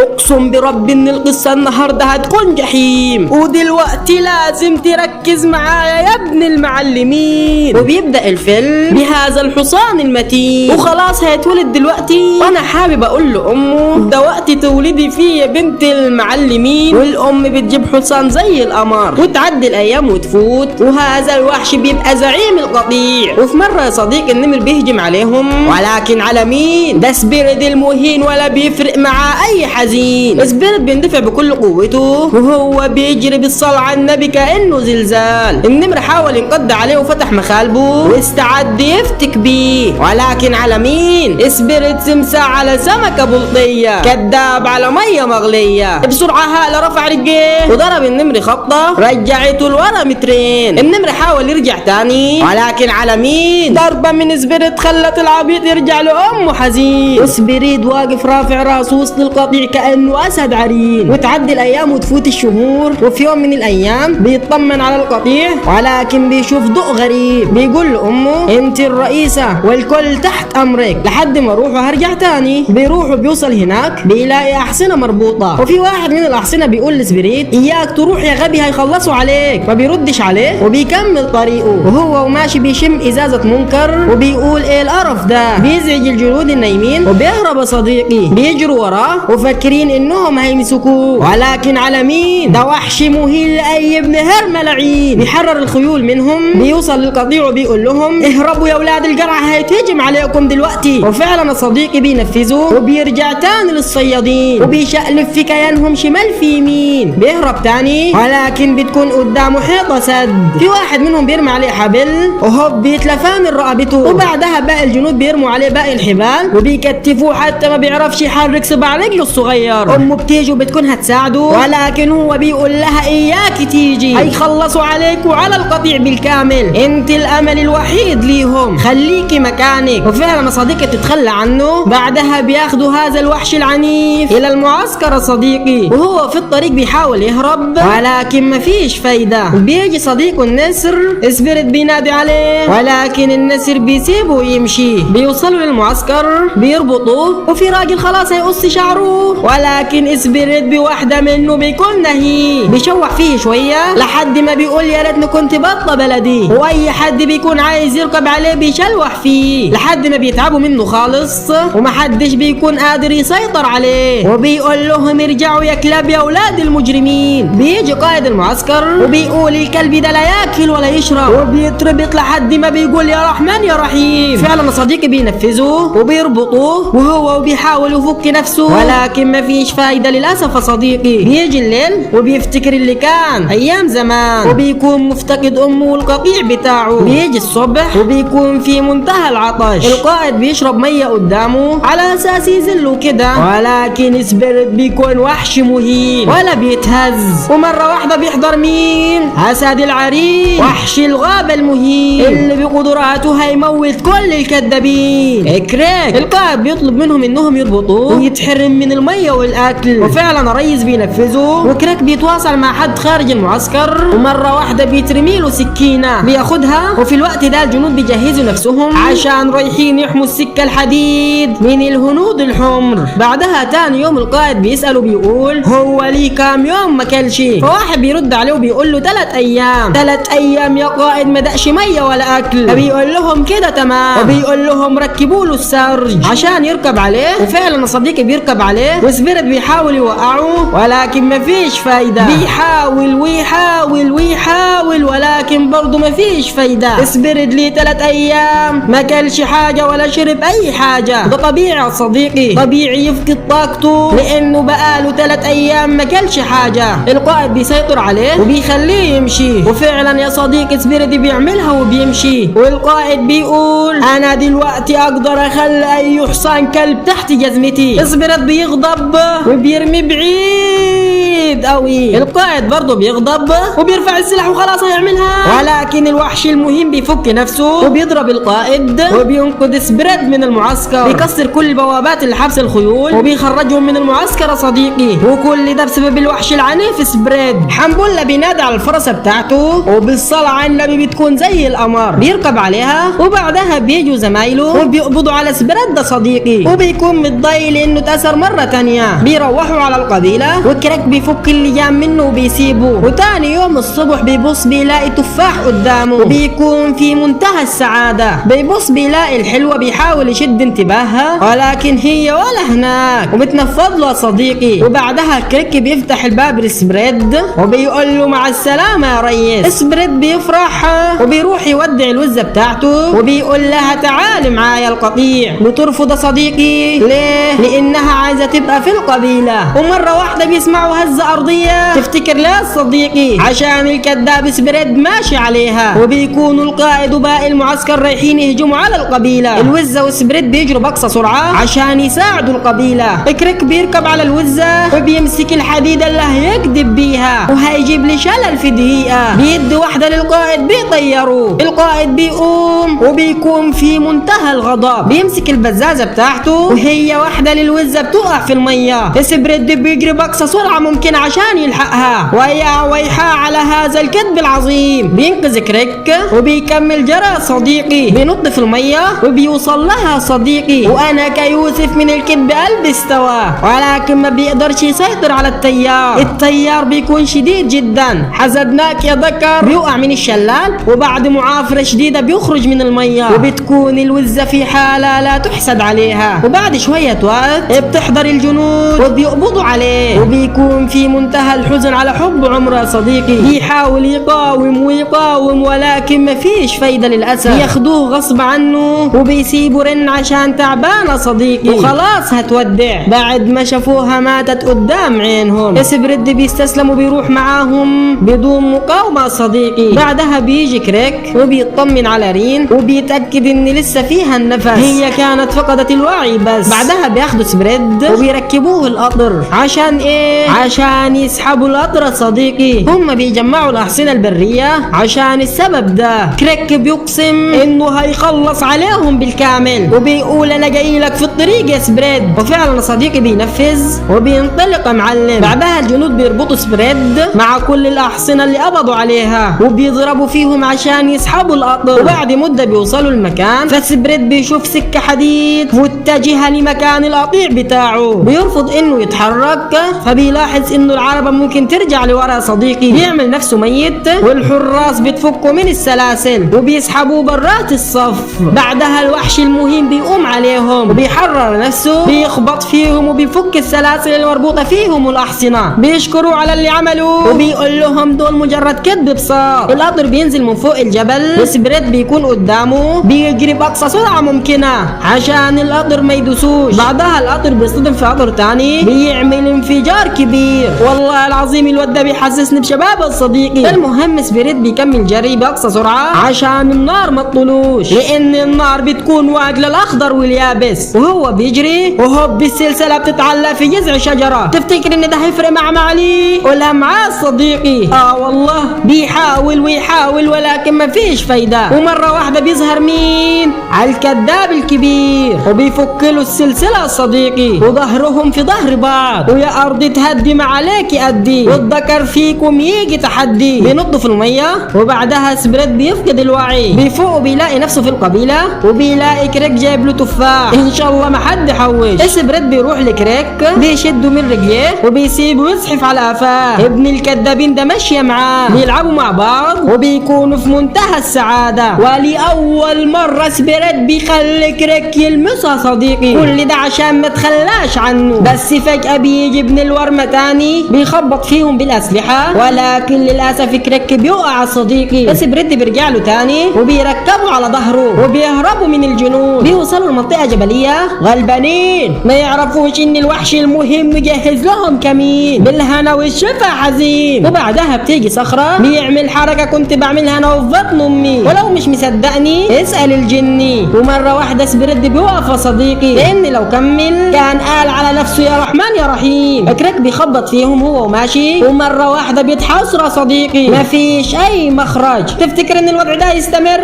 اقسم برب ان القصة النهاردة هتكون جحيم. ودلوقتي لازم تركز معايا يا ابن المعلمين. وبيبدأ الفيلم بهذا الحصان المتين، وخلاص هيتولد دلوقتي، وانا حابب اقول لامه ده وقت تولدي فيه يا بنت المعلمين. والام بتجيب حصان زي القمر، وتعدي الايام وتفوت، وهذا الوحش بيبقى زعيم القطيع. وفي مرة يا صديقي النمر بيهجم عليهم، ولكن على مين؟ ده سبيريد المهين، ولا بيفرق معاه اي حزين. سبيريد بيندفع بكل قوته وهو بيجري بالصلاة على النبي كأنه زلزال. النمر حاول ينقض عليه وفتح مخالبه واستعد يفتك بيه، ولكن على مين؟ سبيريد سمسة على سمكة بلطية، كذاب على مية مغلية. بسرعة هالة رفع رجليه وضرب النمر خبطة رجعته لورا مترين. النمر حاول يرجع تاني، ولكن على مين؟ ضربة من سبيريد خلت العبيط يرجع لأمه حزين. وسبيريد واقف رافع راسه وسط القطيع كأنه أسد عرين. وتعدي الأيام وتفوت الشهور، وفي يوم من الأيام بيطمن على القطيع، ولكن بيشوف ضوء غريب. بيقول لأمه انت الرئيسة والكل تحت أمرك لحد ما اروح وهرجع تاني. بيروح وبيوصل هناك بيلاقي أحصنة مربوطة، وفي واحد من الأحصنة بيقول لسبيريد إياك تروح يا غبي هيخلصوا عليك. ما بيردش عليه وبيكمل طريقه، وهو وماشي بيشم إزازة منكر وبيقول ايه القرف ده. بيزعج الجنود النايمين وبيهرب يا صديقي. بيجروا وراه وفاكرين انهم هيمسكوه، ولكن على مين؟ ده وحش مهين لاي ابن هرمة لعين. بيحرر الخيول منهم، بيوصل للقطيع وبيقول لهم اهربوا يا اولاد الجرعة هيتهجم عليكم دلوقتي. وفعلا يا صديقي بينفذوا، وبيرجع تاني للصيادين وبيشقلب في كيانهم شمال في يمين. بيهرب تاني، ولكن بتكون قدامه حيطة سد. في واحد منهم بيرمي عليه حبل وهوب بيتلفاه من رقبته، وبعدها باقي الجنود بيرموا عليه باقي الحبال وبيكتفوه حتى ما بيعرفش يحرك صباع رجله الصغير. امه بتيجي وبتكون هتساعده، ولكن هو بيقول لها اياك تيجي، هيخلصوا عليك وعلى القطيع بالكامل، انت الامل الوحيد ليهم، خليكي مكانك. وفعلا صديقي تتخلى عنه. بعدها بياخدوا هذا الوحش العنيف الى المعسكر صديقي، وهو في الطريق بيحاول يهرب ولكن مفيش فايدة. بيجي صديقه النسر، سبيريت بينادي عليه ولكن النسر بيسيبه ويمشي. بيوصلوا للمعسكر بيربطوه، وفي راجل خلاص هيقص شعره، ولكن سبيريت بواحدة منه بيكون نهي، بيشوح فيه شوية لحد ما بيقول يا ريتني كنت بطة بلدي. واي حد بيكون عايز يركب عليه بيشلوح فيه لحد ما بيتعبوا منه خالص ومحدش بيكون قادر يسيطر عليه، وبيقول لهم ارجعوا يا كلاب يا اولاد المجرمين. بيجي قائد المعسكر وبيقول الكلب ده لا ياكل ولا يشرب، وبيتربط لحد ما بيقول يا رحمن يا رحيم. فعلا صديقي بينفذوه وبيربطوه، وهو وبيحاول يفك نفسه ولكن مفيش فايدة للأسف يا صديقي. بيجي الليل وبيفتكر اللي كان أيام زمان، وبيكون مفتقد أمه والقطيع بتاعه. بيجي الصبح وبيكون في منتهى العطش، القائد بيشرب مية قدامه على أساس يذله كده، ولكن سبيريت بيكون وحش مهين ولا بيتهز. ومرة واحدة بيحضر مين؟ أسد العرين، وحش الغابة المهين اللي بقدراته هيموت كل الكذابين. كريك القائد بيطلب منهم انهم يربطوه ويتحرم من المية والاكل، وفعلا الريس بينفذه. وكريك بيتواصل مع حد خارج المعسكر، ومرة واحدة بيترمي له سكينة بياخدها. وفي الوقت ده الجنود بيجهزوا نفسهم عشان رايحين يحموا السكة الحديد من الهنود الحمر. بعدها تاني يوم القائد بيسأله بيقول هو ليه كام يوم ما كلش؟ فواحد بيرد عليه وبيقول له 3 ايام. 3 ايام يا قائد ما دقش مية ولا اكل. فبيقول لهم كده تمام، وبيقول لهم ركبوا له السرج عشان يركب عليه. وفعلا صديقي بيركب عليه، وسبيريت بيحاول يوقعه ولكن مفيش فايدة. بيحاول ويحاول ويحاول ولكن برضه مفيش فايدة. سبيريت ليه 3 ايام ما كلش حاجة ولا شرب اي حاجة. ده طبيعي يا صديقي، طبيعي يفقد طاقته لانه بقاله 3 ايام ما كلش حاجة. القائد بيسيطر عليه وبيخليه يمشي، وفعلا يا صديقي سبيريت بيعملها وبيمشي. والقائد بيقول انا دلوقتي اقدر اخلي اي حصان كلب تحت جزمتي. سبيريت بيغضب وبيرمي بعيد قوي. القائد برضه بيغضب وبيرفع السلاح وخلاص هيعملها، ولكن الوحش المهم بيفك نفسه وبيضرب القائد وبينقذ سبريد من المعسكر. بيكسر كل البوابات اللي حبس الخيول وبيخرجهم من المعسكر يا صديقي، وكل ده بسبب الوحش العنيف سبريد. حنبله بينادي على الفرسه بتاعته، وبالصلاة على النبي بتكون زي القمر، بيركب عليها. وبعدها بيجوا زمايله وبيقبضوا على سبريد ده صديقي، وبيكون متضايق لانه اتأثر مرة تانية. تانية. بيروحوا على القبيلة وكريك بيفك اللجام منه وبيسيبه. وتاني يوم الصبح بيبص بيلاقي تفاح قدامه وبيكون في منتهى السعادة. بيبص بيلاقي الحلوة، بيحاول يشد انتباهها ولكن هي ولا هناك وبتنفض له يا صديقي. وبعدها كريك بيفتح الباب لسبريد وبيقول له مع السلامة يا ريس. سبريد بيفرح وبيروح يودع الوزة بتاعته وبيقول لها تعالي معايا القطيع. بترفض يا صديقي. ليه؟ لانها عايزة تبقى في القبيلة. ومرة واحدة بيسمعوا هزة ارضية. تفتكر ليه يا صديقي؟ عشان الكذاب سبريد ماشي عليها. وبيكونوا القائد وباقي المعسكر رايحين يهجموا على القبيلة. الوزة وسبريد بيجروا بأقصى سرعة عشان يساعدوا القبيلة. كريك بيركب على الوزة وبيمسك الحديدة اللي هيكذب بيها وهيجيب لي شلل في دقيقة. بيدي واحدة للقائد بيطيروه. القائد بيقوم وبيكون في منتهى الغضب. بيمسك البزازة بتاعته وهي واحدة للوزة بتقع في المية. سبريد بيجري بأقصى سرعة ممكن عشان يلحقها، ويا ويحا على هذا الكذب العظيم. بينقذ كريك وبيكمل جرى صديقي. بينط في المية وبيوصل لها صديقي. وانا كيوسف من الكذب قلبي استوى، ولكن ما بيقدرش يسيطر على التيار. التيار بيكون شديد جدا. حسدناك يا ذكر. بيقع من الشلال وبعد معافرة شديدة بيخرج من المية وبتكون الوزة في حالة لا تحسد عليها. وبعد شوية وقت بتحضر الجنود وبيقبضوا عليه وبيكون في منتهى الحزن على حب عمره يا صديقي. بيحاول يقاوم ويقاوم ولكن مفيش فايدة للأسف. بياخدوه غصب عنه وبيسيبوا رن عشان تعبانة صديقي وخلاص هتودع بعد ما شافوها ماتت قدام عينهم. سبريد بيستسلم وبيروح معاهم بدون مقاومة صديقي. بعدها بيجي كريك وبيطمن على رين وبيتأكد ان لسه فيها النفس، هي كانت فقدت الوعي بس. بعدها بياخدوا سبريد وبيركبوه القطر عشان ايه؟ عشان يسحبوا القطر صديقي. هم بيجمعوا الأحصنة البرية عشان السبب ده. كريك بيقسم انه هيخلص عليهم بالكامل وبيقول انا جاي لك في الطريق يا سبريد. وفعلا صديقي بينفذ وبينطلق معلم. بعدها الجنود بيربطوا سبريد مع كل الأحصنة اللي قبضوا عليها وبيضربوا فيهم عشان يسحبوا القطر. وبعد مدة بيوصلوا المكان، فسبريد بيشوف سكة حديد متجهة لمكان القطيع بتاعه. بيرفض انه يتحرك فبيلاحظ انه العربة ممكن ترجع لورا صديقي. بيعمل نفسه ميت والحراس بتفكه من السلاسل وبيسحبوه برات الصف. بعدها الوحش المهين بيقوم عليهم وبيحرر نفسه، بيخبط فيهم وبيفك السلاسل المربوطة فيهم الأحصنة. بيشكروا على اللي عملوه وبيقول لهم دول مجرد كذب بصار. القطر بينزل من فوق الجبل وسبريد بيكون قدامه بيجري بأقصى سرعة ممكنة عشان القطر ما يدوسوش. بعدها القطر بيصطدم في قطر تاني بيعمل انفجار كبير. والله العظيم الواد ده بيحسسني بشباب صديقي. المهم سبريد بيكمل جري بأقصى سرعة عشان النار ما تطلوش، لأن النار بتكون واكلة الأخضر واليابس. وهو بيجري وهوب السلسلة بتتعلق في جذع شجرة. تفتكر إن ده هيفرق مع معالي ولا معاه صديقي؟ والله بيحاول ويحاول ولكن مفيش فايدة. ومرة واحدة بيظهر مين؟ على الكذاب الكبير وبيفك له السلسلة صديقي، وظهرهم في ظهر بعض. ويا أرض تهدي ما عليك أدي، والذكر فيكم يجي تحدي. بينطوا في المية وبعدها سبريد بيفقد الوعي. بيفوق وبيلاقي نفسه في القبيلة وبيلاقي كريك جايب له تفاح. ان شاء الله ما حد حوش. سبريد بيروح لكريك بيشده من رجليه وبيسيبه يزحف على قفاه. ابن الكذابين ده ماشية معاه، بيلعبوا مع بعض وبيكونوا في منتهى السعادة. ولأول مرة سبريد بيخلي كريك يلمسها صديقي، كل ده عشان ما تخلاش عنه. بس فجأة بيجي ابن الورمة تاني بيخبط فيهم بالأسلحة ولكن للأسف كريك بيقع صديقي. سبريد بيرجع له تاني وبيركبوا على ظهره وبيهربوا من الجنود. بيوصلوا لمنطقة جبلية غلبانين ما يعرفوش ان الوحش المهم مجهز لهم كمين بالهنا والشفا حزين. وبعدها بتيجي صخرة بيعمل حركة كنت بعملها انا وفي بطن امي، ولو مش مصدقني اسأل الجني. ومرة واحدة سبريد بيوقف يا صديقي، لان لو كمل كان قال على نفسه يا رحمن يا رحيم. كريك بيخبط فيهم هو وماشي ومرة واحدة بيتحاصر يا صديقي، مفيش اي مخرج. تفتكر ان الوضع ده يستمر؟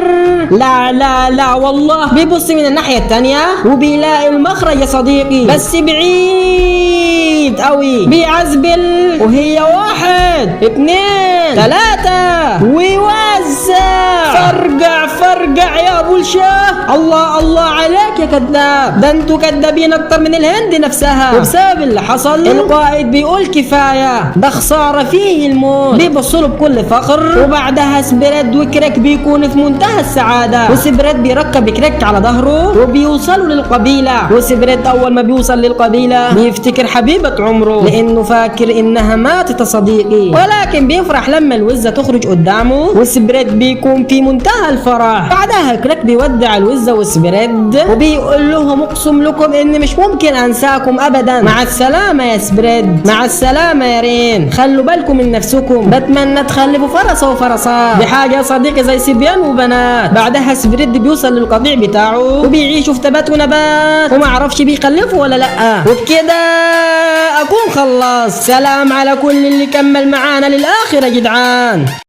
لا لا لا والله. بيبص من الناحية التانية وبيلاقي المخرج يا صديقي بس بعيد قوي. بيعزبل وهي 1 2 3 ويوزع. فرجع فرجع يا ابو الشباب. فرشة. الله الله عليك يا كذاب، ده انتوا كذابين اكتر من الهند نفسها. وبسبب اللي حصل القائد بيقول كفاية، ده خسارة فيه الموت. بيبصوا له بكل فخر. وبعدها سبريد وكريك بيكونوا في منتهى السعادة، وسبريد بيركب كريك على ظهره وبيوصلوا للقبيلة. وسبريد اول ما بيوصل للقبيلة بيفتكر حبيبة عمره لانه فاكر انها ماتت يا صديقي، ولكن بيفرح لما الوزة تخرج قدامه، وسبريد بيكون في منتهى الفرح. بعدها كريك بيودع الوزة وسبريد وبيقول لهم اقسم لكم ان مش ممكن انساكم ابدا. مع السلامة يا سبريد، مع السلامة يا رين، خلوا بالكم من نفسكم، بتمنى تخلفوا فرسة وفرسات، دي حاجة يا صديقي زي سبيان وبنات. بعدها سبريد بيوصل للقطيع بتاعه وبيعيشوا في تبات ونبات وما عرفش بيخلفوا ولا لا. وبكده اكون خلصت. سلام على كل اللي كمل معانا للاخر يا جدعان.